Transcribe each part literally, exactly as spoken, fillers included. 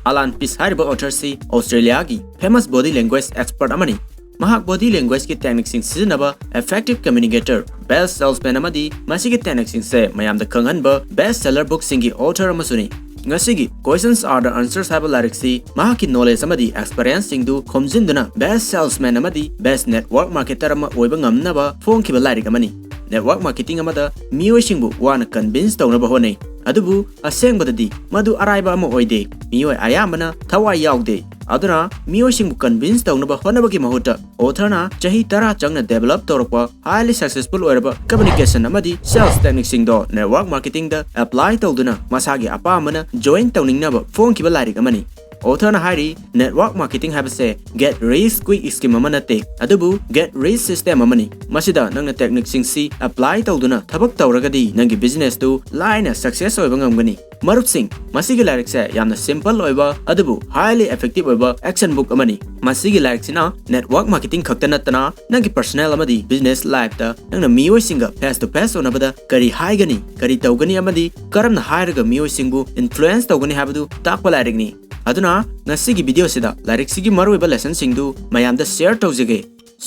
ꯑꯂꯥꯟ piece ꯍꯥꯏꯔꯤꯕ author ꯁꯤ Australia ꯒꯤ famous body language expert ꯑꯃꯅꯤ꯫ ꯃꯍꯥꯛ body language ꯀꯤ technique ꯁꯤꯡ ꯁꯤꯖꯤꯟꯅꯕ effective communicator, best salesman ꯑꯃꯗꯤ ꯃꯁꯤꯒꯤ technique ꯁꯤꯡꯁꯦ ꯃꯌꯥꯝꯗ ꯈꯪꯍꯟꯕ best seller book ꯁꯤꯡꯒꯤ author ꯑꯃꯁꯨꯅꯤ꯫ ꯉꯁꯤꯒꯤ Questions Are the Answers ꯍꯥꯏꯕ ꯂꯥꯏꯔꯤꯛꯁꯤ ꯃꯍꯥꯛꯀꯤ knowledge ꯑꯃꯗꯤ experience ꯁꯤꯡꯗꯨ ꯈꯣꯝꯖꯤꯟꯗꯨꯅ best salesman ꯑꯃꯗꯤ best network marketer ꯑꯃ ꯑꯣꯏꯕ ꯉꯝꯅꯕ ꯐꯣꯡꯈꯤꯕ ꯂꯥꯏꯔꯤꯛ ꯑꯃꯅꯤ꯫ Network marketing ꯑꯃꯗ ꯃꯤꯑꯣꯏꯁꯤꯡꯕꯨ ꯋꯥꯅ convince ꯇꯧꯅꯕ ꯍꯣꯠꯅꯩ, ꯑꯗꯨꯕꯨ ꯑꯁꯦꯡꯕꯗꯗꯤ ꯃꯗꯨ ꯑꯔꯥꯏꯕ ꯑꯃ ꯑꯣꯏꯗꯦ꯫ ꯃꯤꯑꯣꯏ ꯑꯌꯥꯝꯕꯅ ꯊꯋꯥꯏ ꯌꯥꯎꯗꯦ꯫ ꯑꯗꯨꯅ ꯃꯤꯑꯣꯏꯁꯤꯡꯕꯨ convince ꯇꯧꯅꯕ ꯍꯣꯠꯅꯕꯒꯤ ꯃꯍꯨꯠꯇ author ꯅ ꯆꯍꯤ ꯇꯔꯥ ꯆꯪꯅ develop ꯇꯧꯔꯛꯄ highly successful ꯑꯣꯏꯔꯕ communication ꯑꯃꯗꯤ sales technique ꯁꯤꯡꯗꯣ network marketing ꯗ apply ꯇꯧꯗꯨꯅ ꯃꯁꯥꯒꯤ ꯑꯄꯥꯝꯕꯅ join ꯇꯧꯅꯤꯡꯅꯕ ꯐꯣꯡꯈꯤꯕ ꯂꯥꯏꯔꯤꯛ ꯑꯃꯅꯤ꯫ Author ꯅ ꯍꯥꯏꯔꯤ, network marketing ꯍꯥꯏꯕꯁꯦ get rich quick scheme ꯑꯃ ꯅꯠꯇꯦ, ꯑꯗꯨꯕꯨ get rich system ꯑꯃꯅꯤ꯫ ꯃꯁꯤꯗ ꯅꯪꯅ technique ꯁꯤꯡꯁꯤ apply ꯇꯧꯗꯨꯅ ꯊꯕꯛ ꯇꯧꯔꯒꯗꯤ ꯅꯪꯒꯤ business ꯇꯨ ꯂꯥꯏꯅ success ꯑꯣꯏꯕ ꯉꯝꯒꯅꯤ꯫ ꯃꯔꯨꯞꯁꯤꯡ, ꯃꯁꯤꯒꯤ ꯂꯥꯏꯔꯤꯛꯁꯦ ꯌꯥꯝꯅ simple ꯑꯣꯏꯕ ꯑꯗꯨꯕꯨ highly effective ꯑꯣꯏꯕ action book ꯑꯃꯅꯤ꯫ ꯃꯁꯤꯒꯤ ꯂꯥꯏꯔꯤꯛꯁꯤꯅ network marketing ꯈꯛꯇ ꯅꯠꯇꯅ ꯅꯪꯒꯤ personal ꯑꯃꯗꯤ business life ꯇ ꯅꯪꯅ ꯃꯤꯑꯣꯏꯁꯤꯡꯒ face to face ꯎꯅꯕꯗ ꯀꯔꯤ ꯍꯥꯏꯒꯅꯤ, ꯀꯔꯤ ꯇꯧꯒꯅꯤ ꯑꯃꯗꯤ ꯀꯔꯝꯅ ꯍꯥꯏꯔꯒ ꯃꯤꯑꯣꯏꯁꯤꯡꯕꯨ influence ꯇꯧꯒꯅꯤ ꯍꯥꯏꯕꯗꯨ ꯇꯥꯛꯄ ꯂꯥꯏꯔꯤꯛꯅꯤ꯫ ꯑꯗꯨꯅ ꯉꯁꯤꯒꯤ video ꯁꯤꯗ ꯂꯥꯏꯔꯤꯛꯁꯤꯒꯤ ꯃꯔꯨꯑꯣꯏꯕ lesson ꯁꯤꯡꯗꯨ ꯃꯌꯥꯝꯗ share ꯇꯧꯖꯒꯦ꯫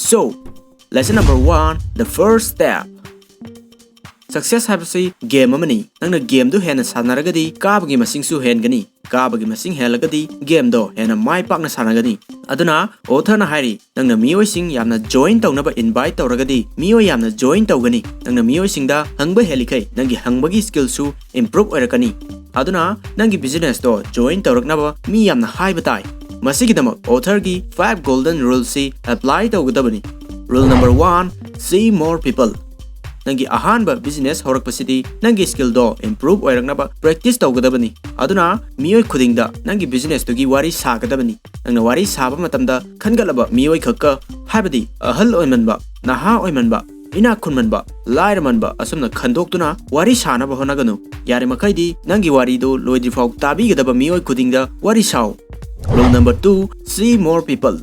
So, lesson number one, the first step. Success ꯍꯥꯏꯕꯁꯤ game ꯑꯃꯅꯤ꯫ ꯅꯪꯅ game ꯗꯨ ꯍꯦꯟꯅ ꯁꯥꯟꯅꯔꯒꯗꯤ ꯀꯥꯕꯒꯤ ꯃꯁꯤꯡꯁꯨ ꯍꯦꯟꯒꯅꯤ꯫ ꯀꯥꯕꯒꯤ ꯃꯁꯤꯡ ꯍꯦꯜꯂꯒꯗꯤ game ꯗꯣ ꯍꯦꯟꯅ ꯃꯥꯏ ꯄꯥꯛꯅ ꯁꯥꯟꯅꯒꯅꯤ꯫ ꯑꯗꯨꯅ author ꯅ ꯍꯥꯏꯔꯤ, ꯅꯪꯅ ꯃꯤꯑꯣꯏꯁꯤꯡ ꯌꯥꯝꯅ join ꯇꯧꯅꯕ invite ꯇꯧꯔꯒꯗꯤ ꯃꯤꯑꯣꯏ ꯌꯥꯝꯅ join ꯇꯧꯒꯅꯤ꯫ ꯅꯪꯅ ꯃꯤꯑꯣꯏꯁꯤꯡꯗ ꯍꯪꯕ ꯍꯦꯜꯂꯤꯈꯩ ꯅꯪꯒꯤ ꯍꯪꯕꯒꯤ skill ꯁꯨ improve ꯑꯣꯏꯔꯛꯀꯅꯤ꯫ ꯑꯗꯨꯅ ꯅꯪꯒꯤ business ꯇꯣ join ꯇꯧꯔꯛꯅꯕ ꯃꯤ ꯌꯥꯝꯅ ꯍꯥꯏꯕ ꯇꯥꯏ꯫ ꯃꯁꯤꯒꯤꯗꯃꯛ author ꯒꯤ five golden rule ꯁꯤ apply ꯇꯧꯒꯗꯕꯅꯤ꯫ Rule number one, see more people. ꯅꯪꯒꯤ ꯑꯍꯥꯟꯕ business ꯍꯧꯔꯛꯄꯁꯤꯗꯤ ꯅꯪꯒꯤ skill ꯗꯣ improve ꯑꯣꯏꯔꯛꯅꯕ practice ꯇꯧꯒꯗꯕꯅꯤ꯫ ꯑꯗꯨꯅ ꯃꯤꯑꯣꯏ ꯈꯨꯗꯤꯡꯗ ꯅꯪꯒꯤ business ꯇꯨꯒꯤ ꯋꯥꯔꯤ ꯁꯥꯒꯗꯕꯅꯤ꯫ ꯅꯪꯅ ꯋꯥꯔꯤ ꯁꯥꯕ ꯃꯇꯝꯗ ꯈꯟꯒꯠꯂꯕ ꯃꯤꯑꯣꯏ ꯈꯛꯀ, ꯍꯥꯏꯕꯗꯤ ꯑꯍꯜ ꯑꯣꯏꯃꯟꯕ, ꯅꯍꯥ ꯑꯣꯏꯃꯟꯕ, ꯏꯅꯥꯛ ꯈꯨꯟꯃꯟꯕ, ꯂꯥꯏꯔꯃꯟꯕ ꯑꯁꯨꯝꯅ ꯈꯟꯗꯣꯛꯇꯨꯅ ꯋꯥꯔꯤ ꯁꯥꯅꯕ ꯍꯣꯠꯅꯒꯅꯨ꯫ ꯌꯥꯔꯤꯃꯈꯩꯗꯤ ꯅꯪꯒꯤ ꯋꯥꯔꯤꯗꯨ ꯂꯣꯏꯗ꯭ꯔꯤꯐꯥꯎ ꯇꯥꯕꯤꯒꯗꯕ ꯃꯤꯑꯣꯏ ꯈꯨꯗꯤꯡꯗ ꯋꯥꯔꯤ ꯁꯥꯎ꯫ Rule number two, see more people.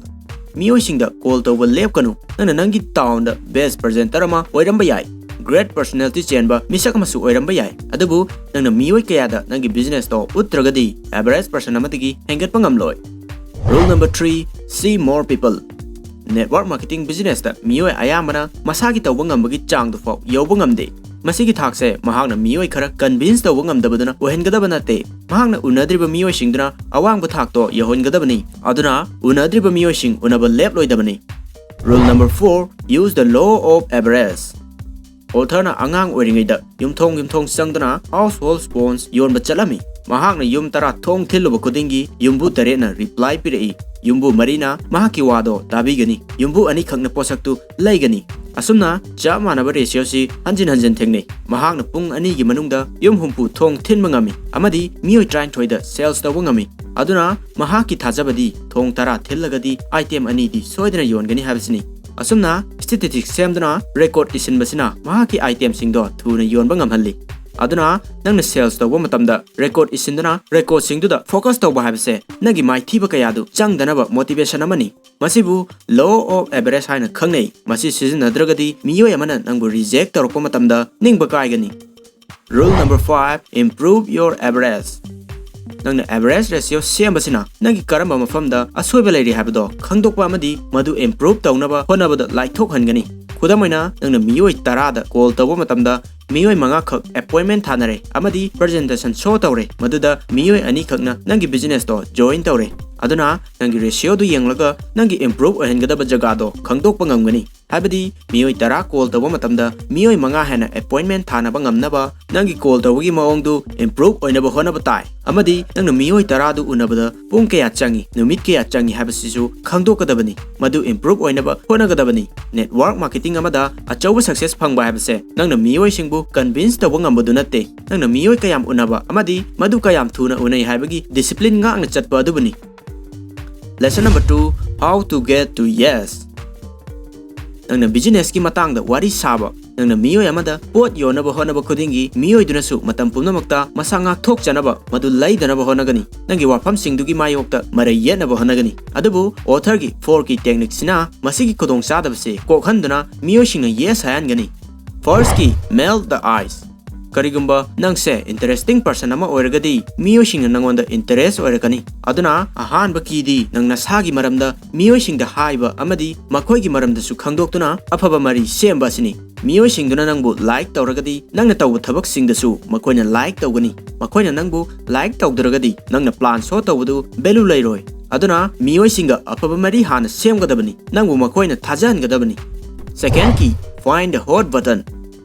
ꯃꯤꯑꯣꯏꯁꯤꯡꯗ call ꯇꯧꯕ ꯂꯦꯞꯀꯅꯨ꯫ ꯅꯪꯅ ꯅꯪꯒꯤ town ꯗ best presenter ꯑꯃ ꯑꯣꯏꯔꯝꯕ ꯌꯥꯏ꯫ great personality ꯆꯦꯟꯕ ꯃꯤꯁꯛ ꯑꯃꯁꯨ ꯑꯣꯏꯔꯝꯕ ꯌꯥꯏ꯫ ꯑꯗꯨꯕꯨ ꯅꯪꯅ ꯃꯤꯑꯣꯏ ꯀꯌꯥꯗ ꯅꯪꯒꯤ business ꯇꯣ ꯎꯠꯇ꯭ꯔꯒꯗꯤ average person ꯑꯃꯗꯒꯤ ꯍꯦꯟꯒꯠꯄ ꯉꯝꯂꯣꯏ꯫ Rule number three, see more people. Network marketing business ꯇ ꯃꯤꯑꯣꯏ ꯑꯌꯥꯝꯕꯅ ꯃꯁꯥꯒꯤ ꯇꯧꯕ ꯉꯝꯕꯒꯤ ꯆꯥꯡꯗꯨ ꯐꯥꯎ ꯌꯧꯕ ꯉꯝꯗꯦ꯫ ꯃꯁꯤꯒꯤ ꯊꯥꯛꯁꯦ ꯃꯍꯥꯛꯅ ꯃꯤꯑꯣꯏ ꯈꯔ convince ꯇꯧꯕ ꯉꯝꯗꯕꯗꯨꯅ ꯑꯣꯏꯍꯟꯒꯗꯕ ꯅꯠꯇꯦ꯫ ꯃꯍꯥꯛꯅ ꯎꯅꯗ꯭ꯔꯤꯕ ꯃꯤꯑꯣꯏꯁꯤꯡꯗꯨꯅ ꯑꯋꯥꯡꯕ ꯊꯥꯛꯇꯣ ꯌꯧꯍꯟꯒꯗꯕꯅꯤ꯫ ꯑꯗꯨꯅ ꯎꯅꯗ꯭ꯔꯤꯕ ꯃꯤꯑꯣꯏꯁꯤꯡ ꯎꯅꯕ ꯂꯦꯞꯂꯣꯏꯗꯕꯅꯤ꯫ Rule number four, use the law of average. Author ꯅ ꯑꯉꯥꯡ ꯑꯣꯏꯔꯤꯉꯩꯗ ꯌꯨꯝꯊꯣꯡ ꯌꯨꯝꯊꯣꯡ ꯆꯪꯗꯨꯅ household sponge ꯌꯣꯟꯕ ꯆꯠꯂꯝꯃꯤ꯫ ꯃꯍꯥꯛꯅ ꯌꯨꯝ ꯇꯔꯥ ꯊꯣꯡ ꯊꯤꯜꯂꯨꯕ ꯈꯨꯗꯤꯡꯒꯤ ꯌꯨꯝꯕꯨ ꯇꯔꯦꯠꯅ reply ꯄꯤꯔꯛꯏ꯫ ꯌꯨꯝꯕꯨ ꯃꯔꯤꯅ ꯃꯍꯥꯛꯀꯤ ꯋꯥꯗꯣ ꯇꯥꯕꯤꯒꯅꯤ꯫ ꯌꯨꯝꯕꯨ ꯑꯅꯤꯈꯛꯅ ꯄꯣꯠꯁꯛꯇꯨ ꯂꯩꯒꯅꯤ꯫ ꯑꯁꯨꯝꯅ ꯆꯞ ꯃꯥꯟꯅꯕ ratio ꯁꯤ ꯍꯟꯖꯤꯟ ꯍꯟꯖꯤꯟ ꯊꯦꯡꯅꯩ꯫ ꯃꯍꯥꯛꯅ ꯄꯨꯡ ꯑꯅꯤꯒꯤ ꯃꯅꯨꯡꯗ ꯌꯨꯝ ꯍꯨꯝꯐꯨ ꯊꯣꯡ ꯊꯤꯟꯕ ꯉꯝꯃꯤ ꯑꯃꯗꯤ ꯃꯤꯑꯣꯏ ꯇꯔꯥꯅꯤꯊꯣꯏꯗ sales ꯇꯧꯕ ꯉꯝꯃꯤ꯫ ꯑꯗꯨꯅ ꯃꯍꯥꯛꯀꯤ ꯊꯥꯖꯕꯗꯤ ꯊꯣꯡ ꯇꯔꯥ ꯊꯤꯜꯂꯒꯗꯤ item ꯑꯅꯤꯗꯤ ꯁꯣꯏꯗꯅ ꯌꯣꯟꯒꯅꯤ ꯍꯥꯏꯕꯁꯤꯅꯤ꯫ ꯑꯁꯨꯝꯅ statistics ꯁꯦꯝꯗꯨꯅ record ꯏꯁꯤꯟꯕꯁꯤꯅ ꯃꯍꯥꯛꯀꯤ item ꯁꯤꯡꯗꯣ ꯊꯨꯅ ꯌꯣꯟꯕ ꯉꯝꯍꯜꯂꯤ꯫ ꯑꯗꯨꯅ ꯅꯪꯅ sales ꯇꯧꯕ ꯃꯇꯝꯗ record ꯏꯁꯤꯟꯗꯨꯅ record ꯁꯤꯡꯗꯨꯗ focus ꯇꯧꯕ ꯍꯥꯏꯕꯁꯦ ꯅꯪꯒꯤ ꯃꯥꯏꯊꯤꯕ ꯀꯌꯥꯗꯨ ꯆꯪꯗꯅꯕ motivation ꯑꯃꯅꯤ꯫ ꯃꯁꯤꯕꯨ law of average ꯍꯥꯏꯅ ꯈꯪꯅꯩ꯫ ꯃꯁꯤ ꯁꯤꯖꯤꯟꯅꯗ꯭ꯔꯒꯗꯤ ꯃꯤꯑꯣꯏ ꯑꯃꯅ ꯅꯪꯕꯨ reject ꯇꯧꯔꯛꯄ ꯃꯇꯝꯗ ꯅꯤꯡꯕ ꯀꯥꯏꯒꯅꯤ꯫ Rule number five, improve your average. ꯅꯪꯅ average ratio ꯁꯦꯝꯕꯁꯤꯅ ꯅꯪꯒꯤ ꯀꯔꯝꯕ ꯃꯐꯝꯗ ꯑꯁꯣꯏꯕ ꯂꯩꯔꯤ ꯍꯥꯏꯕꯗꯣ ꯈꯪꯗꯣꯛꯄ ꯑꯃꯗꯤ ꯃꯗꯨ improve ꯇꯧꯅꯕ ꯍꯣꯠꯅꯕꯗ ꯂꯥꯏꯊꯣꯛꯍꯟꯒꯅꯤ꯫ ꯈꯨꯗꯝ ꯑꯣꯏꯅ, ꯅꯪꯅ ꯃꯤꯑꯣꯏ ꯇꯔꯥꯗ call ꯇꯧꯕ ꯃꯇꯝꯗ ꯃꯤꯑꯣꯏ ꯃꯉꯥꯈꯛ appointment ꯊꯥꯅꯔꯦ ꯑꯃꯗꯤ presentation show ꯇꯧꯔꯦ, ꯃꯗꯨꯗ ꯃꯤꯑꯣꯏ ꯑꯅꯤꯈꯛꯅ ꯅꯪꯒꯤ business ꯇꯣ join ꯇꯧꯔꯦ꯫ ꯑꯗꯨꯅ ꯅꯪꯒꯤ ratio ꯗꯨ ꯌꯦꯡꯂꯒ ꯅꯪꯒꯤ improve ꯑꯣꯏꯍꯟꯒꯗꯕ ꯖꯒꯥꯗꯣ ꯈꯪꯗꯣꯛꯄ ꯉꯝꯒꯅꯤ꯫ ꯍꯥꯏꯕꯗꯤ ꯃꯤꯑꯣꯏ ꯇꯔꯥ call ꯇꯧꯕ ꯃꯇꯝꯗ ꯃꯤꯑꯣꯏ ꯃꯉꯥ ꯍꯦꯟꯅ appointment ꯊꯥꯅꯕ ꯉꯝꯅꯕ ꯅꯪꯒꯤ call ꯇꯧꯕꯒꯤ ꯃꯑꯣꯡꯗꯨ improve ꯑꯣꯏꯅꯕ ꯍꯣꯠꯅꯕ ꯇꯥꯏ꯫ ꯑꯃꯗꯤ ꯅꯪꯅ ꯃꯤꯑꯣꯏ ꯇꯔꯥꯗꯨ ꯎꯅꯕꯗ ꯄꯨꯡ ꯀꯌꯥ ꯆꯪꯏ, ꯅꯨꯃꯤꯠ ꯀꯌꯥ ꯆꯪꯏ ꯍꯥꯏꯕꯁꯤꯁꯨ ꯈꯪꯗꯣꯛꯀꯗꯕꯅꯤ꯫ ꯃꯗꯨ improve ꯑꯣꯏꯅꯕ ꯍꯣꯠꯅꯒꯗꯕꯅꯤ꯫ Network marketing ꯑꯃꯗ ꯑꯆꯧꯕ success ꯐꯪꯕ ꯍꯥꯏꯕꯁꯦ ꯅꯪꯅ ꯃꯤꯑꯣꯏꯁꯤꯡꯕꯨ convince ꯇꯧꯕ ꯉꯝꯕꯗꯨ ꯅꯠꯇꯦ, ꯅꯪꯅ ꯃꯤꯑꯣꯏ ꯀꯌꯥꯝ ꯎꯅꯕ ꯑꯃꯗꯤ ꯃꯗꯨ ꯀꯌꯥꯝ ꯊꯨꯅ ꯎꯅꯩ ꯍꯥꯏꯕꯒꯤ discipline ꯉꯥꯛꯅ ꯆꯠꯄ ꯑꯗꯨꯕꯨꯅꯤ꯫ Lesson number two, how to get to yes. ꯅꯪꯅ business ꯀꯤ ꯃꯇꯥꯡꯗ ꯋꯥꯔꯤ ꯁꯥꯕ꯫ ꯅꯪꯅ ꯃꯤꯑꯣꯏ ꯑꯃꯗ ꯄꯣꯠ ꯌꯣꯟꯅꯕ ꯍꯣꯠꯅꯕ ꯈꯨꯗꯤꯡꯒꯤ ꯃꯤꯑꯣꯏꯗꯨꯅꯁꯨ ꯃꯇꯝ ꯄꯨꯝꯅꯃꯛꯇ ꯃꯁꯥ ꯉꯥꯛꯊꯣꯛꯆꯅꯕ, ꯃꯗꯨ ꯂꯩꯗꯅꯕ ꯍꯣꯠꯅꯒꯅꯤ꯫ ꯅꯪꯒꯤ ꯋꯥꯐꯝꯁꯤꯡꯗꯨꯒꯤ ꯃꯥꯌꯣꯛꯇ ꯃꯔꯩ ꯌꯦꯠꯅꯕ ꯍꯣꯠꯅꯒꯅꯤ꯫ ꯑꯗꯨꯕꯨ author ꯒꯤ four key technique ꯁꯤꯅ ꯃꯁꯤꯒꯤ ꯈꯨꯗꯣꯡꯆꯥꯗꯕꯁꯤ ꯀꯣꯛꯍꯟꯗꯨꯅ ꯃꯤꯑꯣꯏꯁꯤꯡꯅ yes ꯍꯥꯏꯍꯟꯒꯅꯤ꯫ First key, melt the ice. ꯀꯔꯤꯒꯨꯝꯕ ꯅꯪꯁꯦ interesting person ꯑꯃ ꯑꯣꯏꯔꯒꯗꯤ, ꯃꯤꯑꯣꯏꯁꯤꯡꯅ ꯅꯪꯉꯣꯟꯗ interest ꯑꯣꯏꯔꯛꯀꯅꯤ꯫ ꯑꯗꯨꯅ ꯑꯍꯥꯟꯕ key ꯗꯤ ꯅꯪ ꯅꯁꯥꯒꯤ ꯃꯔꯝꯗ ꯃꯤꯑꯣꯏꯁꯤꯡꯗ ꯍꯥꯏꯕ ꯑꯃꯗꯤ ꯃꯈꯣꯏꯒꯤ ꯃꯔꯝꯗꯁꯨ ꯈꯪꯗꯣꯛꯇꯨꯅ ꯑꯐꯕ ꯃꯔꯤ ꯁꯦꯝꯕ ꯑꯁꯤꯅꯤ꯫ ꯃꯤꯑꯣꯏꯁꯤꯡꯗꯨꯅ ꯅꯪꯕꯨ like ꯇꯧꯔꯒꯗꯤ, ꯅꯪꯅ ꯇꯧꯕ ꯊꯕꯛꯁꯤꯡꯗꯁꯨ ꯃꯈꯣꯏꯅ like ꯇꯧꯒꯅꯤ꯫ ꯃꯈꯣꯏꯅ ꯅꯪꯕꯨ like ꯇꯧꯗ꯭ꯔꯒꯗꯤ, ꯅꯪꯅ plan show ꯇꯧꯕꯗꯨ value ꯂꯩꯔꯣꯏ꯫ ꯑꯗꯨꯅ ꯃꯤꯑꯣꯏꯁꯤꯡꯒ ꯑꯐꯕ ꯃꯔꯤ ꯍꯥꯟꯅ ꯁꯦꯝꯒꯗꯕꯅꯤ꯫ ꯅꯪꯕꯨ ꯃꯈꯣꯏꯅ ꯊꯥꯖꯍꯟꯒꯗꯕꯅꯤ꯫ Second key, find the hot button.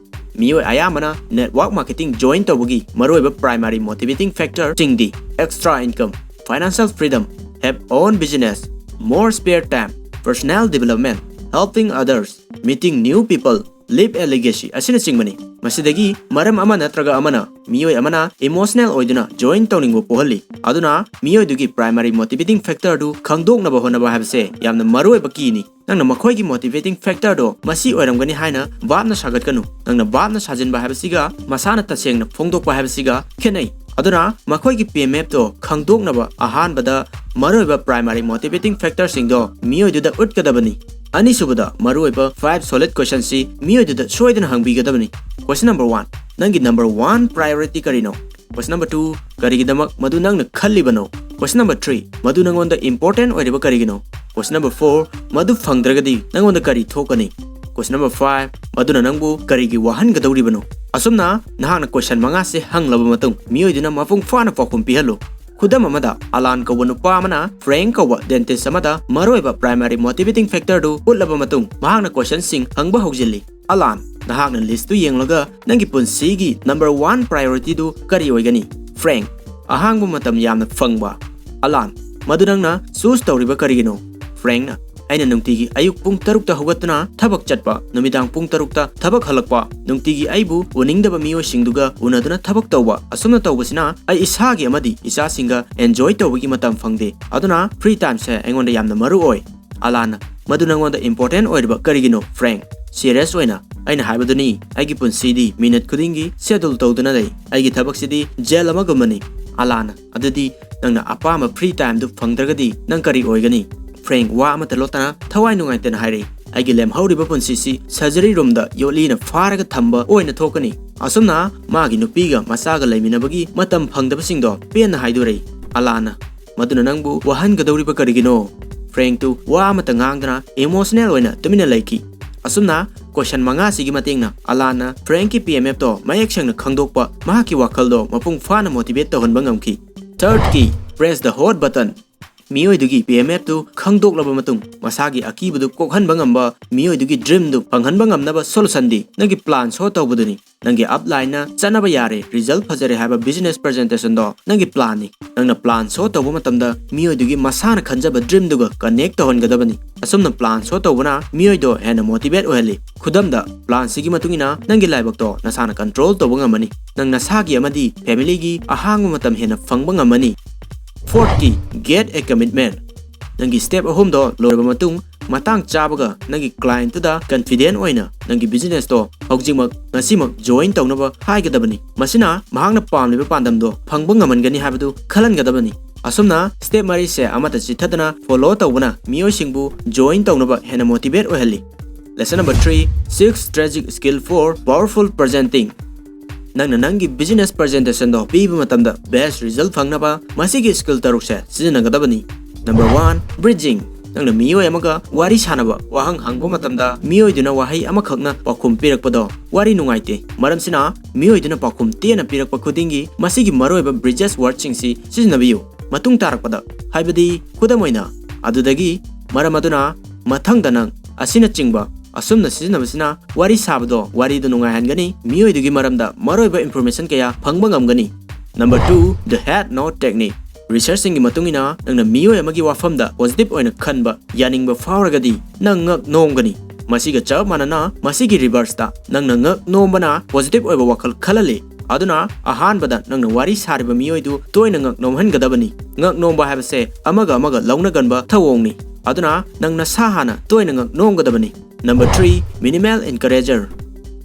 ꯃꯤꯑꯣꯏ ꯑꯌꯥꯝꯕꯅ network marketing join ꯇꯧꯕꯒꯤ ꯃꯔꯨꯑꯣꯏꯕ primary motivating factor ꯁꯤꯡꯗꯤ extra income, financial freedom, have own business, more spare time, personal development, helping others, meeting new people, leave a legacy ꯑꯁꯤꯅꯆꯤꯡꯕꯅꯤ꯫ ꯃꯁꯤꯗꯒꯤ ꯃꯔꯝ ꯑꯃ ꯅꯠꯇ꯭ꯔꯒ ꯑꯃꯅ ꯃꯤꯑꯣꯏ ꯑꯃꯅ emotional ꯑꯣꯏꯗꯨꯅ join ꯇꯧꯅꯤꯡꯕ ꯄꯣꯛꯍꯜꯂꯤ꯫ ꯑꯗꯨꯅ ꯃꯤꯑꯣꯏꯗꯨꯒꯤ primary motivating factor ꯗꯨ ꯈꯪꯗꯣꯛꯅꯕ ꯍꯣꯠꯅꯕ ꯍꯥꯏꯕꯁꯦ ꯌꯥꯝꯅ ꯃꯔꯨꯑꯣꯏꯕ key ꯅꯤ꯫ ꯅꯪꯅ ꯃꯈꯣꯏꯒꯤ motivating factor ꯗꯣ ꯃꯁꯤ ꯑꯣꯏꯔꯝꯒꯅꯤ ꯍꯥꯏꯅ ꯚꯥꯞꯅ ꯁꯥꯒꯠꯀꯅꯨ꯫ ꯅꯪꯅ ꯚꯥꯞꯅ ꯁꯥꯖꯤꯟꯕ ꯍꯥꯏꯕꯁꯤꯒ ꯃꯁꯥꯅ ꯇꯁꯦꯡꯅ ꯐꯣꯡꯗꯣꯛꯄ ꯍꯥꯏꯕꯁꯤꯒ ꯈꯦꯠꯅꯩ꯫ ꯑꯗꯨꯅ ꯃꯈꯣꯏꯒꯤ pain map ꯇꯣ ꯈꯪꯗꯣꯛꯅꯕ ꯑꯍꯥꯟꯕꯗ ꯃꯔꯨꯑꯣꯏꯕ primary motivating factor ꯁꯤꯡꯗꯣ ꯃꯤꯑꯣꯏꯗꯨꯗ ꯎꯠꯀꯗꯕꯅꯤ꯫ ꯑꯅꯤꯁꯨꯕꯗ, ꯃꯔꯨꯑꯣꯏꯕ five solid question ꯁꯤ ꯃꯤꯑꯣꯏꯗꯨꯗ ꯁꯣꯏꯗꯅ ꯍꯪꯕꯤꯒꯗꯕꯅꯤ꯫ Question number one, ꯅꯪꯒꯤ number one priority ꯀꯔꯤꯅꯣ? Question number two, ꯀꯔꯤꯒꯤꯗꯃꯛ ꯃꯗꯨ ꯅꯪꯅ ꯈꯜꯂꯤꯕꯅꯣ? Question number three, ꯃꯗꯨ ꯅꯪꯉꯣꯟꯗ important ꯑꯣꯏꯔꯤꯕ ꯀꯔꯤꯒꯤꯅꯣ? Question number four, ꯃꯗꯨ ꯐꯪꯗ꯭ꯔꯒꯗꯤ ꯅꯪꯉꯣꯟꯗ ꯀꯔꯤ ꯊꯣꯛꯀꯅꯤ? Question number five, ꯃꯗꯨꯅ ꯅꯪꯕꯨ ꯀꯔꯤꯒꯤ ꯋꯥꯍꯟꯒꯗꯧꯔꯤꯕꯅꯣ? ꯑꯁꯨꯝꯅ ꯅꯍꯥꯛꯅ question ꯃꯉꯥꯁꯦ ꯍꯪꯂꯕ ꯃꯇꯨꯡ, ꯃꯤꯑꯣꯏꯗꯨꯅ ꯃꯄꯨꯡ ꯐꯥꯅ ꯄꯥꯎꯈꯨꯝ ꯄꯤꯍꯜꯂꯨ꯫ ꯈꯨꯗꯝ ꯑꯃꯗ, ꯑꯂꯥꯟ ꯀꯧꯕ ꯅꯨꯄꯥ ꯑꯃꯅ ꯐ꯭ꯔꯦꯡ ꯀꯧꯕ dentist ꯑꯃꯗ ꯃꯔꯨꯑꯣꯏꯕ primary motivating factor ꯗꯨ ꯎꯠꯂꯕ ꯃꯇꯨꯡ, ꯃꯍꯥꯛꯅ question ꯁꯤꯡ ꯍꯪꯕ ꯍꯧꯖꯤꯜꯂꯤ꯫ ꯑꯂꯥꯟ, ꯅꯍꯥꯛꯅ list ꯇꯨ ꯌꯦꯡꯂꯒ ꯅꯪꯒꯤ ꯄꯨꯟꯁꯤꯒꯤ number one priority ꯗꯨ ꯀꯔꯤ ꯑꯣꯏꯒꯅꯤ? ꯐ꯭ꯔꯦꯡ, ꯑꯍꯥꯡꯕ ꯃꯇꯝ ꯌꯥꯝꯅ ꯐꯪꯕ꯫ ꯑꯂꯥꯟ, ꯃꯗꯨ ꯅꯪꯅ choose ꯇꯧꯔꯤꯕ ꯀꯔꯤꯒꯤꯅꯣ? ꯐ꯭ꯔꯦꯡꯅ, ꯑꯩꯅ ꯅꯨꯡꯇꯤꯒꯤ ꯑꯌꯨꯛ ꯄꯨꯡ ꯇꯔꯨꯛꯇ ꯍꯧꯒꯠꯇꯨꯅ ꯊꯕꯛ ꯆꯠꯄ, ꯅꯨꯃꯤꯗꯥꯡ ꯄꯨꯡ ꯇꯔꯨꯛꯇ ꯊꯕꯛ ꯍꯜꯂꯛꯄ, ꯅꯨꯡꯇꯤꯒꯤ ꯑꯩꯕꯨ ꯎꯅꯤꯡꯗꯕ ꯃꯤꯑꯣꯏꯁꯤꯡꯗꯨꯒ ꯎꯅꯗꯨꯅ ꯊꯕꯛ ꯇꯧꯕ, ꯑꯁꯨꯝꯅ ꯇꯧꯕꯁꯤꯅ ꯑꯩ ꯏꯁꯥꯒꯤ ꯑꯃꯗꯤ ꯏꯆꯥꯁꯤꯡꯒ enjoy ꯇꯧꯕꯒꯤ ꯃꯇꯝ ꯐꯪꯗꯦ꯫ ꯑꯗꯨꯅ free time ꯁꯦ ꯑꯩꯉꯣꯟꯗ ꯌꯥꯝꯅ ꯃꯔꯨ ꯑꯣꯏ꯫ ꯑꯂꯥꯟꯅ, ꯃꯗꯨ ꯅꯪꯉꯣꯟꯗ important ꯑꯣꯏꯔꯤꯕ ꯀꯔꯤꯒꯤꯅꯣ, ꯐ꯭ꯔꯦꯡ? Serious ꯑꯣꯏꯅ, ꯑꯩꯅ ꯍꯥꯏꯕꯗꯨꯅꯤ, ꯑꯩꯒꯤ ꯄꯨꯟꯁꯤꯗꯤ minute ꯈꯨꯗꯤꯡꯒꯤ schedule ꯇꯧꯗꯨꯅ ꯂꯩ꯫ ꯑꯩꯒꯤ ꯊꯕꯛꯁꯤꯗꯤ jail ꯑꯃꯒꯨꯝꯕꯅꯤ꯫ ꯑꯂꯥꯟꯅ, ꯑꯗꯨꯗꯤ ꯅꯪꯅ ꯑꯄꯥꯝꯕ free time ꯗꯨ ꯐꯪꯗ꯭ꯔꯒꯗꯤ ꯅꯪ ꯀꯔꯤ ꯑꯣꯏꯒꯅꯤ? ꯐ꯭ꯔꯦꯡ ꯋꯥ ꯑꯃꯠꯇ ꯂꯣꯠꯇꯅ ꯊꯋꯥꯏ ꯅꯨꯡꯉꯥꯏꯇꯅ ꯍꯥꯏꯔꯛꯏ꯫ ꯑꯩꯒꯤ ꯂꯦꯝꯍꯧꯔꯤꯕ ꯄꯨꯟꯁꯤꯁꯤ ꯁꯔꯖꯔꯤ ꯔꯨꯝꯗ ꯌꯣꯠꯂꯤꯅ ꯐꯥꯔꯒ ꯊꯝꯕ ꯑꯣꯏꯅ ꯊꯣꯛꯀꯅꯤ꯫ ꯑꯁꯨꯝꯅ ꯃꯥꯒꯤ ꯅꯨꯄꯤꯒ ꯃꯆꯥꯒ ꯂꯩꯃꯤꯟꯅꯕꯒꯤ ꯃꯇꯝ ꯐꯪꯗꯕꯁꯤꯡꯗꯣ ꯄꯦꯟꯅ ꯍꯥꯏꯗꯣꯔꯛꯏ ꯑꯂꯥꯟꯅ꯫ "ꯃꯗꯨꯅ ꯅꯪꯕꯨ ꯋꯥꯍꯟꯒꯗꯧꯔꯤꯕ ꯀꯔꯤꯒꯤꯅꯣ?" ꯐ꯭ꯔꯦꯡꯛꯇꯨ ꯋꯥ ꯑꯃꯠꯇ ꯉꯥꯡꯗꯅ ꯏꯃꯣꯁꯅꯦꯜ ꯑꯣꯏꯅ ꯇꯨꯃꯤꯟꯅ ꯂꯩꯈꯤ꯫ ꯑꯁꯨꯝꯅ ꯀꯣꯏꯁꯟ ꯃꯉꯥꯁꯤꯒꯤ ꯃꯇꯦꯡꯅ ꯑꯂꯥꯟꯅ ꯐ꯭ꯔꯦꯡꯛꯀꯤ ꯄꯤ ꯑꯦꯝ ꯑꯦꯐꯇꯣ ꯃꯌꯦꯛ ꯁꯦꯡꯅ ꯈꯪꯗꯣꯛꯄ ꯃꯍꯥꯛꯀꯤ ꯋꯥꯈꯜꯗꯣ ꯃꯄꯨꯡ ꯐꯥꯅ ꯃꯣꯇꯤꯚꯦꯠ ꯇꯧꯍꯟꯕ ꯉꯝꯈꯤ꯫ ꯊꯥꯔꯠꯀꯤ, press the hot button꯫ ꯃꯤꯑꯣꯏꯗꯨꯒꯤ ꯄꯤ ꯑꯦꯝ ꯑꯦꯐꯇꯨ ꯈꯪꯗꯣꯛꯂꯕ ꯃꯇꯨꯡ ꯃꯁꯥꯒꯤ ꯑꯀꯤꯕꯗꯨ ꯀꯣꯛꯍꯟꯕ ꯉꯝꯕ, ꯃꯤꯑꯣꯏꯗꯨꯒꯤ ꯗ꯭ꯔꯤꯝꯗꯨ ꯐꯪꯍꯟꯕ ꯉꯝꯅꯕ ꯁꯣꯂꯨꯁꯟꯗꯤ ꯅꯪꯒꯤ ꯄ꯭ꯂꯥꯟ ꯁꯣ ꯇꯧꯕꯗꯨꯅꯤ꯫ ꯅꯪꯒꯤ ꯑꯞꯂꯥꯏꯟꯅ ꯆꯠꯅꯕ ꯌꯥꯔꯦ, ꯔꯤꯖꯜ ꯐꯖꯔꯦ ꯍꯥꯏꯕ ꯕꯤꯖꯤꯅꯦꯁ ꯄ꯭ꯔꯖꯦꯟꯇꯦꯁꯟꯗꯣ ꯅꯪꯒꯤ ꯄ꯭ꯂꯥꯟꯅꯤ꯫ ꯅꯪꯅ ꯄ꯭ꯂꯥꯟ ꯁꯣ ꯇꯧꯕ ꯃꯇꯝꯗ ꯃꯤꯑꯣꯏꯗꯨꯒꯤ ꯃꯁꯥꯅ ꯈꯟꯖꯕ ꯗ꯭ꯔꯤꯝꯗꯨꯒ ꯀꯅꯦꯛ ꯇꯧꯍꯟꯒꯗꯕꯅꯤ꯫ ꯑꯁꯨꯝꯅ ꯄ꯭ꯂꯥꯟ ꯁꯣ ꯇꯧꯕꯅ ꯃꯤꯑꯣꯏꯗꯣ ꯍꯦꯟꯅ ꯃꯣꯇꯤꯚꯦꯠ ꯑꯣꯏꯍꯜꯂꯤ꯫ ꯈꯨꯗꯝꯗ, ꯄ꯭ꯂꯥꯟꯁꯤꯒꯤ ꯃꯇꯨꯡ ꯏꯟꯅ ꯅꯪꯒꯤ ꯂꯥꯏꯕꯛꯇꯣ ꯅꯁꯥꯅ ꯀꯟꯇ꯭ꯔꯣꯜ ꯇꯧꯕ ꯉꯝꯃꯅꯤ꯫ ꯅꯪ ꯅꯁꯥꯒꯤ ꯑꯃꯗꯤ ꯐꯦꯃꯤꯂꯤꯒꯤ ꯑꯍꯥꯡꯕ ꯃꯇꯝ ꯍꯦꯟꯅ ꯐꯪꯕ ꯉꯝꯃꯅꯤ꯫ ꯐꯣꯔꯠꯀꯤ, get a commitment꯫ ꯅꯪꯒꯤ ꯁ꯭ꯇꯦꯞ ꯑꯍꯨꯝꯗꯣ ꯂꯣꯏꯔꯕ ꯃꯇꯨꯡ, ꯃꯇꯥꯡ ꯆꯥꯕꯒ ꯅꯪꯒꯤ ꯀ꯭ꯂꯥꯏꯟꯠꯇꯨꯗ ꯀꯟꯐꯤꯗꯦꯟ ꯑꯣꯏꯅ ꯅꯪꯒꯤ ꯕꯤꯖꯤꯅꯦꯁꯇꯣ ꯍꯧꯖꯤꯛꯃꯛ, ꯉꯁꯤꯃꯛ ꯖꯣꯏꯟ ꯇꯧꯅꯕ ꯍꯥꯏꯒꯗꯕꯅꯤ꯫ ꯃꯁꯤꯅ ꯃꯍꯥꯛꯅ ꯄꯥꯝꯂꯤꯕ ꯄꯥꯟꯗꯝꯗꯣ ꯐꯪꯕ ꯉꯝꯍꯟꯒꯅꯤ ꯍꯥꯏꯕꯗꯨ ꯈꯜꯍꯟꯒꯗꯕꯅꯤ꯫ ꯑꯁꯨꯝꯅ ꯁ꯭ꯇꯦꯞ ꯃꯔꯤꯁꯦ ꯑꯃꯠꯇ ꯆꯤꯠꯊꯗꯅ ꯐꯣꯂꯣ ꯇꯧꯕꯅ ꯃꯤꯑꯣꯏꯁꯤꯡꯕꯨ ꯖꯣꯏꯟ ꯇꯧꯅꯕ ꯍꯦꯟꯅ ꯃꯣꯇꯤꯚꯦꯠ ꯑꯣꯏꯍꯜꯂꯤ꯫ Lesson number three, six strategic skill for powerful presenting꯫ ꯅꯪꯅ ꯅꯪꯒꯤ ꯕꯤꯖꯤꯅꯦꯁ ꯄ꯭ꯔꯖꯦꯟꯇꯦꯁꯟꯗꯣ ꯄꯤꯕ ꯃꯇꯝꯗ ꯕꯦꯁ ꯔꯤꯖꯜ ꯐꯪꯅꯕ ꯃꯁꯤꯒꯤ ꯁ꯭ꯀꯤꯜ ꯇꯔꯨꯛꯁꯦ ꯁꯤꯖꯤꯟꯅꯒꯗꯕꯅꯤ꯫ Number one, bridging꯫ ꯅꯪꯅ ꯃꯤꯑꯣꯏ ꯑꯃꯒ ꯋꯥꯔꯤ ꯁꯥꯅꯕ, ꯋꯥꯍꯪ ꯍꯪꯕ ꯃꯇꯝꯗ ꯃꯤꯑꯣꯏꯗꯨꯅ ꯋꯥꯍꯩ ꯑꯃꯈꯛꯅ ꯄꯥꯎꯈꯨꯝ ꯄꯤꯔꯛꯄꯗꯣ ꯋꯥꯔꯤ ꯅꯨꯡꯉꯥꯏꯇꯦ꯫ ꯃꯔꯝꯁꯤꯅ ꯃꯤꯑꯣꯏꯗꯨꯅ ꯄꯥꯎꯈꯨꯝ ꯇꯦꯟꯅ ꯄꯤꯔꯛꯄ ꯈꯨꯗꯤꯡꯒꯤ ꯃꯁꯤꯒꯤ ꯃꯔꯨꯑꯣꯏꯕ ꯕ꯭ꯔꯤꯖꯦꯁ ꯋꯥꯔꯗꯁꯤꯡꯁꯤ ꯁꯤꯖꯤꯟꯅꯕꯤꯌꯨ꯫ ꯃꯇꯨꯡ ꯇꯥꯔꯛꯄꯗ, ꯍꯥꯏꯕꯗꯤ ꯈꯨꯗꯝ ꯑꯣꯏꯅ, "ꯑꯗꯨꯗꯒꯤ, ꯃꯔꯝ ꯑꯗꯨꯅ, ꯃꯊꯪꯗ ꯅꯪ" ꯑꯁꯤꯅꯆꯤꯡꯕ ꯑꯁꯨꯝꯅ ꯁꯤꯖꯤꯟꯅꯕꯁꯤꯅ ꯋꯥꯔꯤ ꯁꯥꯕꯗꯣ ꯋꯥꯔꯤꯗꯨ ꯅꯨꯡꯉꯥꯏꯍꯟꯒꯅꯤ, ꯃꯤꯑꯣꯏꯗꯨꯒꯤ ꯃꯔꯝꯗ ꯃꯔꯨꯑꯣꯏꯕ ꯏꯟꯐꯣꯔꯃꯦꯁꯟ ꯀꯌꯥ ꯐꯪꯕ ꯉꯝꯒꯅꯤ꯫ Number two, the head nod technique꯫ ꯔꯤꯁꯔꯆꯁꯤꯡꯒꯤ ꯃꯇꯨꯡ ꯏꯟꯅ, ꯅꯪꯅ ꯃꯤꯑꯣꯏ ꯑꯃꯒꯤ ꯋꯥꯐꯝꯗ ꯄꯣꯖꯤꯇꯤꯚ ꯑꯣꯏꯅ ꯈꯟꯕ ꯌꯥꯅꯤꯡꯕ ꯐꯥꯎꯔꯒꯗꯤ, ꯅꯪ ꯉꯛ ꯅꯣꯝꯒꯅꯤ꯫ ꯃꯁꯤꯒ ꯆꯞ ꯃꯥꯟꯅꯅ, ꯃꯁꯤꯒꯤ ꯔꯤꯚꯔꯁꯇ, ꯅꯪꯅ ꯉꯛ ꯅꯣꯝꯕꯅ ꯄꯣꯖꯤꯇꯤꯚ ꯑꯣꯏꯕ ꯋꯥꯈꯜ ꯈꯜꯍꯜꯂꯤ꯫ ꯑꯗꯨꯅ, ꯑꯍꯥꯟꯕꯗ ꯅꯪꯅ ꯋꯥꯔꯤ ꯁꯥꯔꯤꯕ ꯃꯤꯑꯣꯏꯗꯨ ꯇꯣꯏꯅ ꯉꯛ ꯅꯣꯝꯍꯟꯒꯗꯕꯅꯤ꯫ ꯉꯛ ꯅꯣꯝꯕ ꯍꯥꯏꯕꯁꯦ ꯑꯃꯒ ꯑꯃꯒ ꯂꯧꯅꯒꯟꯕ ꯊꯧꯑꯣꯡꯅꯤ꯫ ꯑꯗꯨꯅ, ꯅꯪ ꯅꯁꯥ ꯍꯥꯟꯅ ꯇꯣꯏꯅ ꯉꯛ ꯅꯣꯝꯒꯗꯕꯅꯤ꯫ Number three, minimal encourager꯫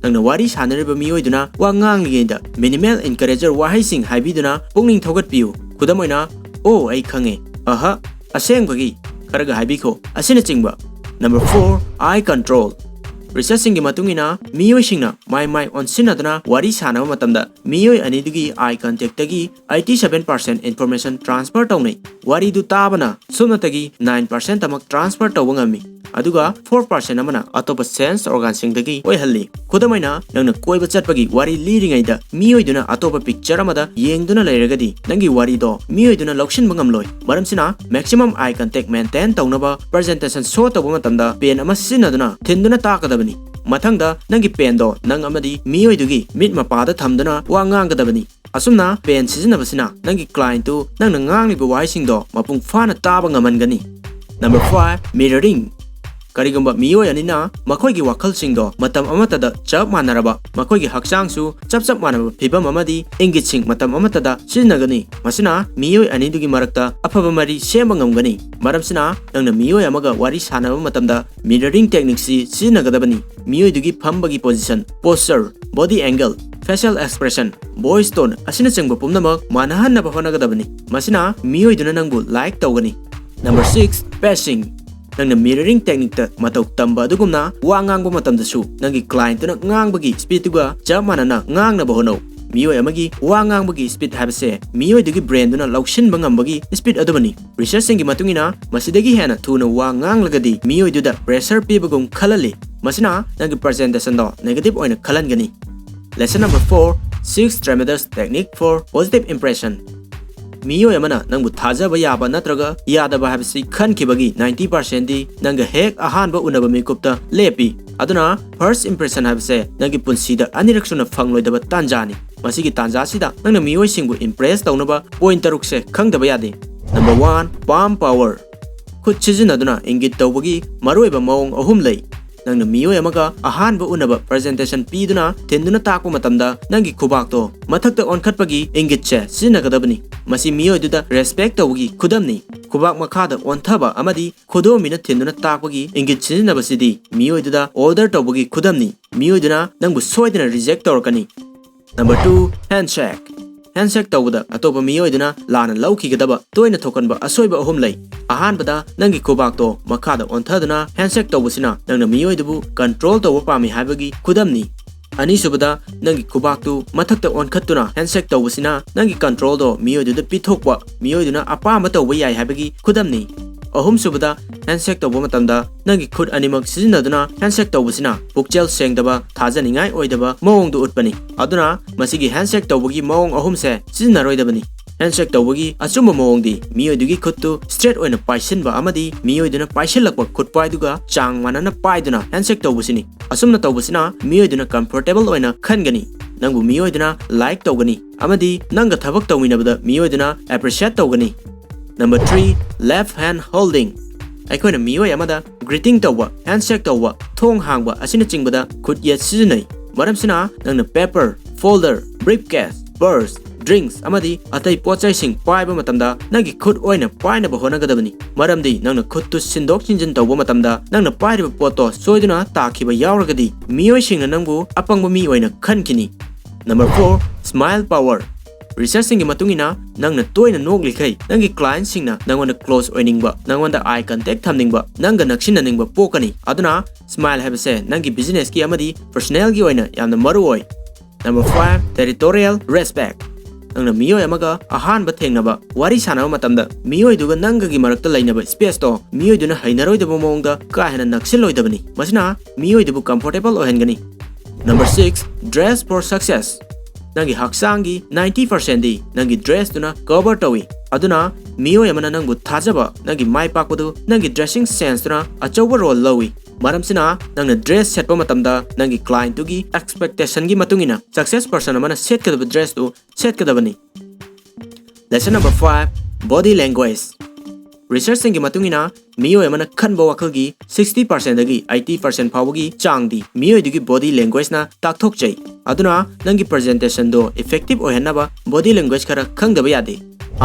ꯅꯪꯅ ꯋꯥꯔꯤ ꯁꯥꯟꯅꯔꯤꯕ ꯃꯤꯑꯣꯏꯗꯨꯅ ꯋꯥ ꯉꯥꯡꯂꯤꯉꯩꯗ minimal encourager ꯋꯥꯍꯩꯁꯤꯡ ꯍꯥꯏꯕꯤꯗꯨꯅ ꯄꯨꯛꯅꯤꯡ ꯊꯧꯒꯠꯄꯤꯌꯨ꯫ ꯈꯨꯗꯝ ꯑꯣꯏꯅ, "ꯑꯣ, ꯑꯩ ꯈꯪꯉꯦ", "ꯑꯍ, ꯑꯁꯦꯡꯕꯒꯤ?", "ꯈꯔꯒ ꯍꯥꯏꯕꯤꯈꯣ", ꯑꯁꯤꯅꯆꯤꯡꯕ꯫ Number four, eye control. Researchꯁꯤꯡꯒꯤ ꯃꯇꯨꯡ ꯏꯟꯅ, ꯃꯤꯑꯣꯏꯁꯤꯡꯅ ꯃꯥꯏ ꯃꯥꯏ ꯑꯣꯟꯁꯤꯟꯅꯗꯨꯅ ꯋꯥꯔꯤ ꯁꯥꯟꯅꯕ ꯃꯇꯝꯗ ꯃꯤꯑꯣꯏ ꯑꯅꯤꯗꯨꯒꯤ eye contactꯇꯒꯤ eighty seven percent information transfer ꯇꯧꯅꯩ꯫ ꯋꯥꯔꯤꯗꯨ ꯇꯥꯕꯅ ꯁꯨꯞꯅꯇꯒꯤ nine percent ꯑꯃꯛ transfer ꯇꯧꯕ ꯉꯝꯃꯤ, ꯑꯗꯨꯒ four percent ꯑꯃꯅ ꯑꯇꯣꯞꯄ sense organꯁꯤꯡꯗꯒꯤ ꯑꯣꯏꯍꯜꯂꯤ꯫ ꯈꯨꯗꯝ ꯑꯣꯏꯅ, ꯅꯪꯅ ꯀꯣꯏꯕ ꯆꯠꯄꯒꯤ ꯋꯥꯔꯤ ꯂꯤꯔꯤꯉꯩꯗ ꯃꯤꯑꯣꯏꯗꯨꯅ ꯑꯇꯣꯞꯄ picture ꯑꯃꯗ ꯌꯦꯡꯗꯨꯅ ꯂꯩꯔꯒꯗꯤ, ꯅꯪꯒꯤ ꯋꯥꯔꯤꯗꯣ ꯃꯤꯑꯣꯏꯗꯨꯅ ꯂꯧꯁꯤꯟꯕ ꯉꯝꯂꯣꯏ꯫ ꯃꯔꯝꯁꯤꯅ, maximum eye contact maintain ꯇꯧꯅꯕ presentation show ꯇꯧꯕ ꯃꯇꯝꯗ pen ꯑꯃ ꯁꯤꯖꯤꯟꯅꯗꯨꯅ ꯊꯤꯟꯗꯨꯅ ꯇꯥꯛꯀꯗꯕꯅꯤ꯫ ꯃꯊꯪꯗ, ꯅꯪꯒꯤ penꯗꯣ ꯅꯪ ꯑꯃꯗꯤ ꯃꯤꯑꯣꯏꯗꯨꯒꯤ ꯃꯤꯠ ꯃꯄꯥꯗ ꯊꯝꯗꯨꯅ ꯋꯥ ꯉꯥꯡꯒꯗꯕꯅꯤ꯫ ꯑꯁꯨꯝꯅ pen ꯁꯤꯖꯤꯟꯅꯕꯁꯤꯅ ꯅꯪꯒꯤ clientꯇꯨ ꯅꯪꯅ ꯉꯥꯡꯂꯤꯕ ꯋꯥꯍꯩꯁꯤꯡꯗꯣ ꯃꯄꯨꯡ ꯐꯥꯅ ꯇꯥꯕ ꯉꯝꯍꯟꯒꯅꯤ꯫ Number five, mirroring. ꯀꯔꯤꯒꯨꯝꯕ ꯃꯤꯑꯣꯏ ꯑꯅꯤꯅ ꯃꯈꯣꯏꯒꯤ ꯋꯥꯈꯜꯁꯤꯡꯗꯣ ꯃꯇꯝ ꯑꯃꯠꯇꯗ ꯆꯞ ꯃꯥꯟꯅꯔꯕ, ꯃꯈꯣꯏꯒꯤ ꯍꯛꯆꯥꯡꯁꯨ ꯆꯞ ꯆꯞ ꯃꯥꯟꯅꯕ ꯐꯤꯚꯝ ꯑꯃꯗꯤ ꯏꯪꯒꯤꯠꯁꯤꯡ ꯃꯇꯝ ꯑꯃꯠꯇꯗ ꯁꯤꯖꯤꯟꯅꯒꯅꯤ, ꯃꯁꯤꯅ ꯃꯤꯑꯣꯏ ꯑꯅꯤꯗꯨꯒꯤ ꯃꯔꯛꯇ ꯑꯐꯕ ꯃꯔꯤ ꯁꯦꯝꯕ ꯉꯝꯒꯅꯤ꯫ ꯃꯔꯝꯁꯤꯅ, ꯅꯪꯅ ꯃꯤꯑꯣꯏ ꯑꯃꯒ ꯋꯥꯔꯤ ꯁꯥꯟꯅꯕ ꯃꯇꯝꯗ mirroring techniqueꯁꯤ ꯁꯤꯖꯤꯟꯅꯒꯗꯕꯅꯤ꯫ ꯃꯤꯑꯣꯏꯗꯨꯒꯤ ꯐꯝꯕꯒꯤ position, posture, body angle, facial expression, voice tone ꯑꯁꯤꯅꯆꯤꯡꯕ ꯄꯨꯝꯅꯃꯛ ꯃꯥꯟꯅꯍꯟꯅꯕ ꯍꯣꯠꯅꯒꯗꯕꯅꯤ꯫ ꯃꯁꯤꯅ ꯃꯤꯑꯣꯏꯗꯨꯅ ꯅꯪꯕꯨ like ꯇꯧꯒꯅꯤ꯫ Number six, pacing. ꯅꯪꯅ mirroring techniqueꯇ ꯃꯇꯧ ꯇꯝꯕ ꯑꯗꯨꯒꯨꯝꯅ ꯋꯥ ꯉꯥꯡꯕ ꯃꯇꯝꯗꯁꯨ ꯅꯪꯒꯤ clientꯇꯨꯅ ꯉꯥꯡꯕꯒꯤ speedꯇꯨꯒ ꯆꯞ ꯃꯥꯟꯅꯅ ꯉꯥꯡꯅꯕ ꯍꯣꯠꯅꯧ꯫ ꯃꯤꯑꯣꯏ ꯑꯃꯒꯤ ꯋꯥ ꯉꯥꯡꯕꯒꯤ speed ꯍꯥꯏꯕꯁꯦ ꯃꯤꯑꯣꯏꯗꯨꯒꯤ brainꯗꯨꯅ ꯂꯧꯁꯤꯟꯕ ꯉꯝꯕꯒꯤ speed ꯑꯗꯨꯃꯅꯤ꯫ Researchꯁꯤꯡꯒꯤ ꯃꯇꯨꯡ ꯏꯟꯅ, ꯃꯁꯤꯗꯒꯤ ꯍꯦꯟꯅ ꯊꯨꯅ ꯋꯥ ꯉꯥꯡꯂꯒꯗꯤ ꯃꯤꯑꯣꯏꯗꯨꯗ pressure ꯄꯤꯕꯒꯨꯝ ꯈꯜꯍꯜꯂꯤ꯫ ꯃꯁꯤꯅ ꯅꯪꯒꯤ presentationꯗꯣ negative ꯑꯣꯏꯅ ꯈꯜꯍꯟꯒꯅꯤ꯫ Lesson number four, six Tremendous Technique for Positive Impression. ꯃꯤꯑꯣꯏ ꯑꯃꯅ ꯅꯪꯕꯨ ꯊꯥꯖꯕ ꯌꯥꯕ ꯅꯠꯇ꯭ꯔꯒ ꯌꯥꯗꯕ ꯍꯥꯏꯕꯁꯤ ꯈꯟꯈꯤꯕꯒꯤ ninety percentꯗꯤ ꯅꯪꯒ ꯍꯦꯛ ꯑꯍꯥꯟꯕ ꯎꯅꯕ ꯃꯤꯀꯨꯞꯇ ꯂꯦꯞꯄꯤ꯫ ꯑꯗꯨꯅ, first impression ꯍꯥꯏꯕꯁꯦ ꯅꯪꯒꯤ ꯄꯨꯟꯁꯤꯗ ꯑꯅꯤꯔꯛ ꯁꯨꯅ ꯐꯪꯂꯣꯏꯗꯕ ꯇꯥꯟꯖꯥꯅꯤ꯫ ꯃꯁꯤꯒꯤ ꯇꯥꯟꯖꯥꯁꯤꯗ ꯅꯪꯅ ꯃꯤꯑꯣꯏꯁꯤꯡꯕꯨ impress ꯇꯧꯅꯕ point ꯇꯔꯨꯛꯁꯦ ꯈꯪꯗꯕ ꯌꯥꯗꯦ꯫ Number one, palm power. ꯈꯨꯠ ꯁꯤꯖꯤꯟꯅꯗꯨꯅ ꯏꯪꯒꯤꯠ ꯇꯧꯕꯒꯤ ꯃꯔꯨꯑꯣꯏꯕ ꯃꯑꯣꯡ ꯑꯍꯨꯝ ꯂꯩ꯫ ꯅꯪꯅ ꯃꯤꯑꯣꯏ ꯑꯃꯒ ꯑꯍꯥꯟꯕ ꯎꯅꯕ presentation ꯄꯤꯗꯨꯅ ꯊꯤꯟꯗꯨꯅ ꯇꯥꯛꯄ ꯃꯇꯝꯗ, ꯅꯪꯒꯤ ꯈꯨꯕꯥꯛꯇꯣ ꯃꯊꯛꯇ ꯑꯣꯟꯈꯠꯄꯒꯤ ꯏꯪꯒꯤꯠꯁꯦ ꯁꯤꯖꯤꯟꯅꯒꯗꯕꯅꯤ꯫ ꯃꯁꯤ ꯃꯤꯑꯣꯏꯗꯨꯗ respect ꯇꯧꯕꯒꯤ ꯈꯨꯗꯝꯅꯤ꯫ ꯈꯨꯕꯥꯛ ꯃꯈꯥꯗ ꯑꯣꯟꯊꯕ ꯑꯃꯗꯤ ꯈꯨꯗꯣꯝꯕꯤꯅ ꯊꯤꯟꯗꯨꯅ ꯇꯥꯛꯄꯒꯤ ꯏꯪꯒꯤꯠ ꯁꯤꯖꯤꯟꯅꯕꯁꯤꯗꯤ ꯃꯤꯑꯣꯏꯗꯨꯗ order ꯇꯧꯕꯒꯤ ꯈꯨꯗꯝꯅꯤ꯫ ꯃꯤꯑꯣꯏꯗꯨꯅ ꯅꯪꯕꯨ ꯁꯣꯏꯗꯅ reject ꯇꯧꯔꯛꯀꯅꯤ꯫ Number two, handshake. Handshake ꯇꯧꯕꯗ ꯑꯇꯣꯞꯄ ꯃꯤꯑꯣꯏꯗꯨꯅ ꯂꯥꯟꯅ ꯂꯧꯈꯤꯒꯗꯕ ꯇꯣꯏꯅ ꯊꯣꯛꯀꯟꯕ ꯑꯁꯣꯏꯕ ꯑꯍꯨꯝ ꯂꯩ꯫ ꯑꯍꯥꯟꯕꯗ, ꯅꯪꯒꯤ ꯈꯨꯕꯥꯛꯇꯣ ꯃꯈꯥꯗ ꯑꯣꯟꯊꯗꯨꯅ handshake ꯇꯧꯕꯁꯤꯅ ꯅꯪꯅ ꯃꯤꯑꯣꯏꯗꯨꯕꯨ control ꯇꯧꯕ ꯄꯥꯝꯃꯤ ꯍꯥꯏꯕꯒꯤ ꯈꯨꯗꯝꯅꯤ꯫ ꯑꯅꯤꯁꯨꯕꯗ, ꯅꯪꯒꯤ ꯈꯨꯕꯥꯛꯇꯨ ꯃꯊꯛꯇ ꯑꯣꯟꯈꯠꯇꯨꯅ handshake ꯇꯧꯕꯁꯤꯅ ꯅꯪꯒꯤ controlꯗꯣ ꯃꯤꯑꯣꯏꯗꯨꯗ ꯄꯤꯊꯣꯛꯄ, ꯃꯤꯑꯣꯏꯗꯨꯅ ꯑꯄꯥꯝꯕ ꯇꯧꯕ ꯌꯥꯏ ꯍꯥꯏꯕꯒꯤ ꯈꯨꯗꯝꯅꯤ꯫ ꯑꯍꯨꯝꯁꯨꯕꯗ, handshake ꯇꯧꯕ ꯃꯇꯝꯗ ꯅꯪꯒꯤ ꯈꯨꯠ ꯑꯅꯤꯃꯛ ꯁꯤꯖꯤꯟꯅꯗꯨꯅ handshake ꯇꯧꯕꯁꯤꯅ ꯄꯨꯛꯆꯦꯜ ꯁꯦꯡꯗꯕ, ꯊꯥꯖꯅꯤꯡꯉꯥꯏ ꯑꯣꯏꯗꯕ ꯃꯑꯣꯡꯗꯨ ꯎꯠꯄꯅꯤ꯫ ꯑꯗꯨꯅ ꯃꯁꯤꯒꯤ handshake ꯇꯧꯕꯒꯤ ꯃꯑꯣꯡ ꯑꯍꯨꯝꯁꯦ ꯁꯤꯖꯤꯟꯅꯔꯣꯏꯗꯕꯅꯤ꯫ Handshake ꯇꯧꯕꯒꯤ ꯑꯆꯨꯝꯕ ꯃꯑꯣꯡꯗꯤ ꯃꯤꯑꯣꯏꯗꯨꯒꯤ ꯈꯨꯠꯇꯨ straight ꯑꯣꯏꯅ ꯄꯥꯏꯁꯤꯟꯕ ꯑꯃꯗꯤ ꯃꯤꯑꯣꯏꯗꯨꯅ ꯄꯥꯏꯁꯤꯜꯂꯛꯄ ꯈꯨꯠꯄꯥꯏꯗꯨꯒ ꯆꯥꯡ ꯃꯥꯟꯅꯅ ꯄꯥꯏꯗꯨꯅ handshake ꯇꯧꯕꯁꯤꯅꯤ꯫ ꯑꯁꯨꯝꯅ ꯇꯧꯕꯁꯤꯅ ꯃꯤꯑꯣꯏꯗꯨꯅ comfortable ꯑꯣꯏꯅ ꯈꯟꯒꯅꯤ, ꯅꯪꯕꯨ ꯃꯤꯑꯣꯏꯗꯨꯅ like ꯇꯧꯒꯅꯤ ꯑꯃꯗꯤ ꯅꯪꯒ ꯊꯕꯛ ꯇꯧꯃꯤꯟꯅꯕꯗ ꯃꯤꯑꯣꯏꯗꯨꯅ appreciate ꯇꯧꯒꯅꯤ꯫ Number three, left hand holding꯫ ꯑꯩꯈꯣꯏꯅ ꯃꯤꯑꯣꯏ ꯑꯃꯗ greeting ꯇꯧꯕ, handshake ꯇꯧꯕ, ꯊꯣꯡ ꯍꯥꯡꯕ ꯑꯁꯤꯅꯆꯤꯡꯕꯗ ꯈꯨꯠ ꯌꯦꯠ ꯁꯤꯖꯤꯟꯅꯩ꯫ ꯃꯔꯝꯁꯤꯅ ꯅꯪꯅ paper, folder, briefcase, purse, drinks ꯑꯃꯗꯤ ꯑꯇꯩ ꯄꯣꯠ ꯆꯩꯁꯤꯡ ꯄꯥꯏꯕ ꯃꯇꯝꯗ ꯅꯪꯒꯤ ꯈꯨꯠ ꯑꯣꯏꯅ ꯄꯥꯏꯅꯕ ꯍꯣꯠꯅꯒꯗꯕꯅꯤ꯫ ꯃꯔꯝꯗꯤ ꯅꯪꯅ ꯈꯨꯠꯇꯨ ꯁꯤꯟꯗꯣꯛ ꯁꯤꯟꯖꯤꯟ ꯇꯧꯕ ꯃꯇꯝꯗ ꯅꯪꯅ ꯄꯥꯏꯔꯤꯕ ꯄꯣꯠꯇꯣ ꯁꯣꯏꯗꯨꯅ ꯇꯥꯈꯤꯕ ꯌꯥꯎꯔꯒꯗꯤ ꯃꯤꯑꯣꯏꯁꯤꯡꯅ ꯅꯪꯕꯨ ꯑꯄꯪꯕ ꯃꯤ ꯑꯣꯏꯅ ꯈꯟꯈꯤꯅꯤ꯫ Number four, smile power꯫ Researchꯁꯤꯡꯒꯤ ꯃꯇꯨꯡ ꯏꯟꯅ, ꯅꯪꯅ ꯇꯣꯏꯅ ꯅꯣꯛꯂꯤꯈꯩ ꯅꯪꯒꯤ clientꯁꯤꯡꯅ ꯅꯪꯉꯣꯟꯗ close ꯑꯣꯏꯅꯤꯡꯕ, ꯅꯪꯉꯣꯟꯗ eye contact ꯊꯝꯅꯤꯡꯕ, ꯅꯪꯒ ꯅꯛꯁꯤꯟꯅꯅꯤꯡꯕ ꯄꯣꯛꯀꯅꯤ꯫ ꯑꯗꯨꯅ smile ꯍꯥꯏꯕꯁꯦ ꯅꯪꯒꯤ businessꯀꯤ ꯑꯃꯗꯤ personalꯒꯤ ꯑꯣꯏꯅ ꯌꯥꯝꯅ ꯃꯔꯨ ꯑꯣꯏ꯫ Number five, territorial respect꯫ ꯅꯪꯅ ꯃꯤꯑꯣꯏ ꯑꯃꯒ ꯑꯍꯥꯟꯕ ꯊꯦꯡꯅꯕ, ꯋꯥꯔꯤ ꯁꯥꯟꯅꯕ ꯃꯇꯝꯗ ꯃꯤꯑꯣꯏꯗꯨꯒ ꯅꯪꯒꯒꯤ ꯃꯔꯛꯇ ꯂꯩꯅꯕ spaceꯇꯣ ꯃꯤꯑꯣꯏꯗꯨꯅ ꯍꯩꯅꯔꯣꯏꯗꯕ ꯃꯑꯣꯡꯗ ꯀꯥ ꯍꯦꯟꯅ ꯅꯛꯁꯤꯜꯂꯣꯏꯗꯕꯅꯤ꯫ ꯃꯁꯤꯅ ꯃꯤꯑꯣꯏꯗꯨꯕꯨ comfortable ꯑꯣꯏꯍꯟꯒꯅꯤ꯫ Number six, dress for success꯫ ꯅꯪꯒꯤ ꯍꯛꯆꯥꯡꯒꯤ ninety percentꯗꯤ ꯅꯪꯒꯤ dressꯇꯨꯅ cover ꯇꯧꯏ꯫ ꯑꯗꯨꯅ ꯃꯤꯑꯣꯏ ꯑꯃꯅ ꯅꯪꯕꯨ ꯊꯥꯖꯕ, ꯅꯪꯒꯤ ꯃꯥꯏ ꯄꯥꯛꯄꯗꯨ ꯅꯪꯒꯤ dressing senseꯇꯨꯅ ꯑꯆꯧꯕ role ꯂꯧꯏ꯫ ꯃꯔꯝꯁꯤꯅ ꯅꯪꯅ dress ꯁꯦꯠꯄ ꯃꯇꯝꯗ ꯅꯪꯒꯤ clientꯇꯨꯒꯤ expectationꯒꯤ ꯃꯇꯨꯡ ꯏꯟꯅ success person ꯑꯃꯅ ꯁꯦꯠꯀꯗꯕ dressꯇꯨ ꯁꯦꯠꯀꯗꯕꯅꯤ꯫ Lesson number five, body language꯫ Researchꯁꯤꯡꯒꯤ ꯃꯇꯨꯡ ꯏꯟꯅ ꯃꯤꯑꯣꯏ ꯑꯃꯅ ꯈꯟꯕ ꯋꯥꯈꯜꯒꯤ sixty percentꯗꯒꯤ eighty percent ꯐꯥꯎꯕꯒꯤ ꯆꯥꯡꯗꯤ ꯃꯤꯑꯣꯏꯗꯨꯒꯤ body languageꯅ ꯇꯥꯛꯊꯣꯛꯆꯩ꯫ ꯑꯗꯨꯅ ꯅꯪꯒꯤ presentationꯗꯣ effective ꯑꯣꯏꯍꯟꯅꯕ body language ꯈꯔ ꯈꯪꯗꯕ ꯌꯥꯗꯦ꯫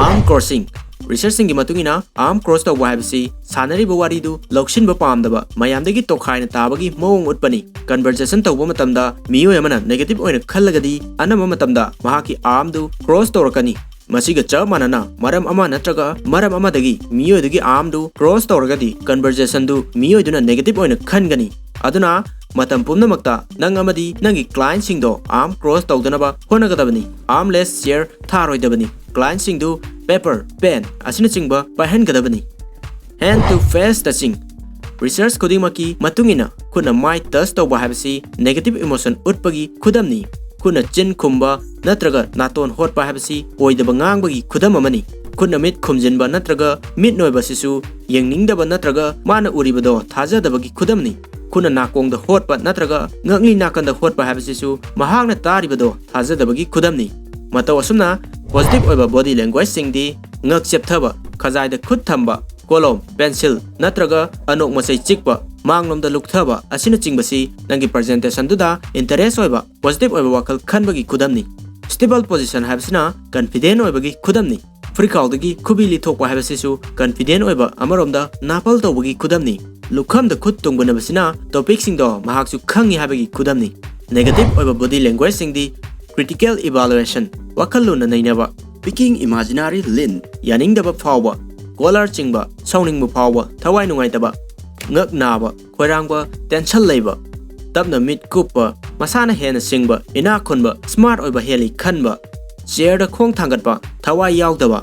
Arm crossing꯫ Researchꯁꯤꯡꯒꯤ ꯃꯇꯨꯡ ꯏꯟꯅ, arm cross ꯇꯧꯕ ꯍꯥꯏꯕꯁꯤ ꯁꯥꯟꯅꯔꯤꯕ ꯋꯥꯔꯤꯗꯨ ꯂꯧꯁꯤꯟꯕ ꯄꯥꯝꯗꯕ, ꯃꯌꯥꯝꯗꯒꯤ ꯇꯣꯈꯥꯏꯅ ꯇꯥꯕꯒꯤ ꯃꯑꯣꯡ ꯎꯠꯄꯅꯤ꯫ Conversation ꯇꯧꯕ ꯃꯇꯝꯗ ꯃꯤꯑꯣꯏ ꯑꯃꯅ negative ꯑꯣꯏꯅ ꯈꯜꯂꯒꯗꯤ, ꯑꯅꯝꯕ ꯃꯇꯝꯗ ꯃꯍꯥꯛꯀꯤ armꯗꯨ cross ꯇꯧꯔꯛꯀꯅꯤ꯫ ꯃꯁꯤꯒ ꯆꯞ ꯃꯥꯟꯅꯅ, ꯃꯔꯝ ꯑꯃ ꯅꯠꯇ꯭ꯔꯒ ꯃꯔꯝ ꯑꯃꯗꯒꯤ ꯃꯤꯑꯣꯏꯗꯨꯒꯤ armꯗꯨ cross ꯇꯧꯔꯒꯗꯤ, conversationꯗꯨ ꯃꯤꯑꯣꯏꯗꯨꯅ negative ꯑꯣꯏꯅ ꯈꯟꯒꯅꯤ꯫ ꯑꯗꯨꯅ, ꯃꯇꯝ ꯄꯨꯝꯅꯃꯛꯇ ꯅꯪ ꯑꯃꯗꯤ ꯅꯪꯒꯤ clientꯁꯤꯡꯗꯣ arm cross ꯇꯧꯗꯅꯕ ꯍꯣꯠꯅꯒꯗꯕꯅꯤ꯫ Armless chair ꯊꯥꯔꯣꯏꯗꯕꯅꯤ꯫ Clientꯁꯤꯡꯗꯨ paper, pen ꯑꯁꯤꯅꯆꯤꯡꯕ ꯄꯥꯏꯍꯟꯒꯗꯕꯅꯤ꯫ Hand to face touching꯫ Research ꯈꯨꯗꯤꯡꯃꯛꯀꯤ ꯃꯇꯨꯡ ꯏꯟꯅ, ꯈꯨꯠꯅ ꯃꯥꯏ touch ꯇꯧꯕ ꯍꯥꯏꯕꯁꯤ negative emotion ꯎꯠꯄꯒꯤ ꯈꯨꯗꯝꯅꯤ꯫ ꯈꯨꯠꯅ ꯆꯤꯟ ꯈꯨꯝꯕ ꯅꯠꯇ꯭ꯔꯒ ꯅꯥꯇꯣꯟ ꯍꯣꯠꯄ ꯍꯥꯏꯕꯁꯤ ꯑꯣꯏꯗꯕ ꯉꯥꯡꯕꯒꯤ ꯈꯨꯗꯝ ꯑꯃꯅꯤ꯫ ꯈꯨꯠꯅ ꯃꯤꯠ ꯈꯨꯝꯖꯤꯟꯕ ꯅꯠꯇ꯭ꯔꯒ ꯃꯤꯠ ꯅꯣꯏꯕ ꯑꯁꯤꯁꯨ ꯌꯦꯡꯅꯤꯡꯗꯕ ꯅꯠꯇ꯭ꯔꯒ ꯃꯥꯅ ꯎꯔꯤꯕꯗꯣ ꯊꯥꯖꯗꯕꯒꯤ ꯈꯨꯗꯝꯅꯤ꯫ ꯈꯨꯠꯅ ꯅꯥꯀꯣꯡꯗ ꯍꯣꯠꯄ ꯅꯠꯇ꯭ꯔꯒ ꯉꯛꯂꯤ ꯅꯥꯀꯟꯗ ꯍꯣꯠꯄ ꯍꯥꯏꯕꯁꯤꯁꯨ ꯃꯍꯥꯛꯅ ꯇꯥꯔꯤꯕꯗꯣ ꯊꯥꯖꯗꯕꯒꯤ ꯈꯨꯗꯝꯅꯤ꯫ ꯃꯇꯧ ꯑꯁꯨꯝꯅ, positive ꯑꯣꯏꯕ body languagezatesꯁꯤꯡꯗꯤ ꯉꯛ ꯆꯦꯞꯊꯕ, ꯈꯖꯥꯏꯗ ꯈꯨꯠ ꯊꯝꯕ, ꯀꯣꯂꯣꯝ, pencil ꯅꯠꯇ꯭ꯔꯒ ꯑꯅꯣꯛ ꯃꯆꯩ ꯆꯤꯛꯄ, ꯃꯥꯡꯂꯣꯝꯗ ꯂꯨꯛꯊꯕ ꯑꯁꯤꯅꯆꯤꯡꯕꯁꯤ ꯅꯪꯒꯤ presentationꯗꯨꯗ interest ꯑꯣꯏꯕ, positive ꯑꯣꯏꯕ ꯋꯥꯈꯜ ꯈꯟꯕꯒꯤ ꯈꯨꯗꯝꯅꯤ꯫ Stable position ꯍꯥꯏꯕꯁꯤꯅ confident ꯑꯣꯏꯕꯒꯤ ꯈꯨꯗꯝꯅꯤ꯫ ꯐꯨꯔꯤꯈꯥꯎꯗꯒꯤ ꯈꯨꯕꯤ ꯂꯤꯊꯣꯛꯄ ꯍꯥꯏꯕꯁꯤꯁꯨ confident ꯑꯣꯏꯕ ꯑꯃꯔꯣꯝꯗ ꯅꯥꯄꯜ ꯇꯧꯕꯒꯤ ꯈꯨꯗꯝꯅꯤ꯫ ꯂꯨꯈꯝꯗ ꯈꯨꯠ ꯇꯨꯡꯕꯅꯕꯁꯤꯅ topicꯁꯤꯡꯗꯣ ꯃꯍꯥꯛꯁꯨ ꯈꯪꯉꯤ ꯍꯥꯏꯕꯒꯤ ꯈꯨꯗꯝꯅꯤ꯫ Negative ꯑꯣꯏꯕ body languageꯁꯤꯡꯗꯤ critical evaluation, ꯋꯥꯈꯜ ꯂꯨꯅ ꯅꯩꯅꯕ, picking imaginary line, ꯌꯥꯅꯤꯡꯗꯕ ꯐꯥꯎꯕ, collar ꯆꯤꯡꯕ, ꯁꯥꯎꯅꯤꯡꯕ ꯐꯥꯎꯕ, ꯊꯋꯥꯏ ꯅꯨꯡꯉꯥꯏꯇꯕ, ꯉꯛ ꯅꯥꯕ, ꯈꯣꯏꯔꯥꯡꯕ, tension ꯂꯩꯕ, ꯇꯞꯅ ꯃꯤꯠ ꯀꯨꯞꯄ, ꯃꯁꯥꯅ ꯍꯦꯟꯅ ꯁꯤꯡꯕ, ꯏꯅꯥꯛ ꯈꯨꯟꯕ, smart ꯑꯣꯏꯕ ꯍꯦꯜꯂꯤ ꯈꯟꯕ, chairꯗ ꯈꯣꯡ ꯊꯥꯡꯒꯠꯄ, ꯊꯋꯥꯏ ꯌꯥꯎꯗꯕ,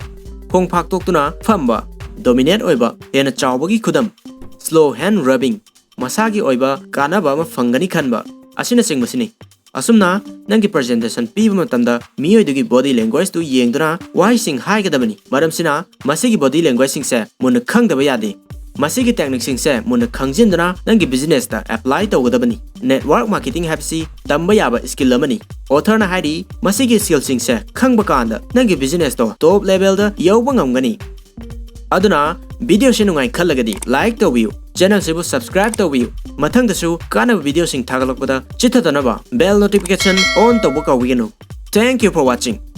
ꯈꯣꯡ ꯐꯥꯛꯇꯣꯛꯇꯨꯅ ꯐꯝꯕ, dominate ꯑꯣꯏꯕ, ꯍꯦꯟꯅ ꯆꯥꯎꯕꯒꯤ ꯈꯨꯗꯝ, slow hand rubbing, ꯃꯁꯥꯒꯤ ꯑꯣꯏꯕ ꯀꯥꯟꯅꯕ ꯑꯃ ꯐꯪꯒꯅꯤ ꯈꯟꯕ ꯑꯁꯤꯅꯆꯤꯡꯕꯁꯤꯅꯤ꯫ ꯑꯁꯨꯝꯅ, ꯅꯪꯒꯤ presentation ꯄꯤꯕ ꯃꯇꯝꯗ ꯃꯤꯑꯣꯏꯗꯨꯒꯤ body language« ꯌꯦꯡꯗꯨꯅ ꯋꯥꯍꯩꯁꯤꯡ ꯍꯥꯏꯒꯗꯕꯅꯤ, ꯃꯔꯝꯁꯤꯅ ꯃꯁꯤꯒꯤ body languageꯁꯤꯡꯁꯦ ꯃꯨꯟꯅ ꯈꯪꯗꯕ ꯌꯥꯗꯦ꯫ ꯃꯁꯤꯒꯤ techniqueꯁꯤꯡꯁꯦ ꯃꯨꯟꯅ ꯈꯪꯖꯤꯟꯗꯨꯅ ꯅꯪꯒꯤ businessꯇ apply ꯇꯧꯒꯗꯕꯅꯤ꯫ Network marketing ꯍꯥꯏꯕꯁꯤ ꯇꯝꯕ ꯌꯥꯕ skill ꯑꯃꯅꯤ꯫ Authorꯅ ꯍꯥꯏꯔꯤ, ꯃꯁꯤꯒꯤ skillꯁꯤꯡꯁꯦ ꯈꯪꯕ ꯀꯥꯟꯗ ꯅꯪꯒꯤ businessꯇꯣ top levelꯗ ꯌꯧꯕ ꯉꯝꯒꯅꯤ꯫ ꯑꯗꯨꯅ, videoꯁꯤ ꯅꯨꯡꯉꯥꯏ ꯈꯜꯂꯒꯗꯤ like ꯇꯧꯕꯤꯌꯨ, channelꯁꯤꯕꯨ subscribe ꯇꯧꯕꯤꯌꯨ꯫ ꯃꯊꯪꯗꯁꯨ ꯀꯥꯟꯅꯕ videoꯁꯤꯡ ꯊꯥꯒꯠꯂꯛꯄꯗ ꯆꯤꯠꯊꯗꯅꯕ bell notification on ꯇꯧꯕ ꯀꯥꯎꯕꯤꯒꯅꯨ꯫ Thank you for watching.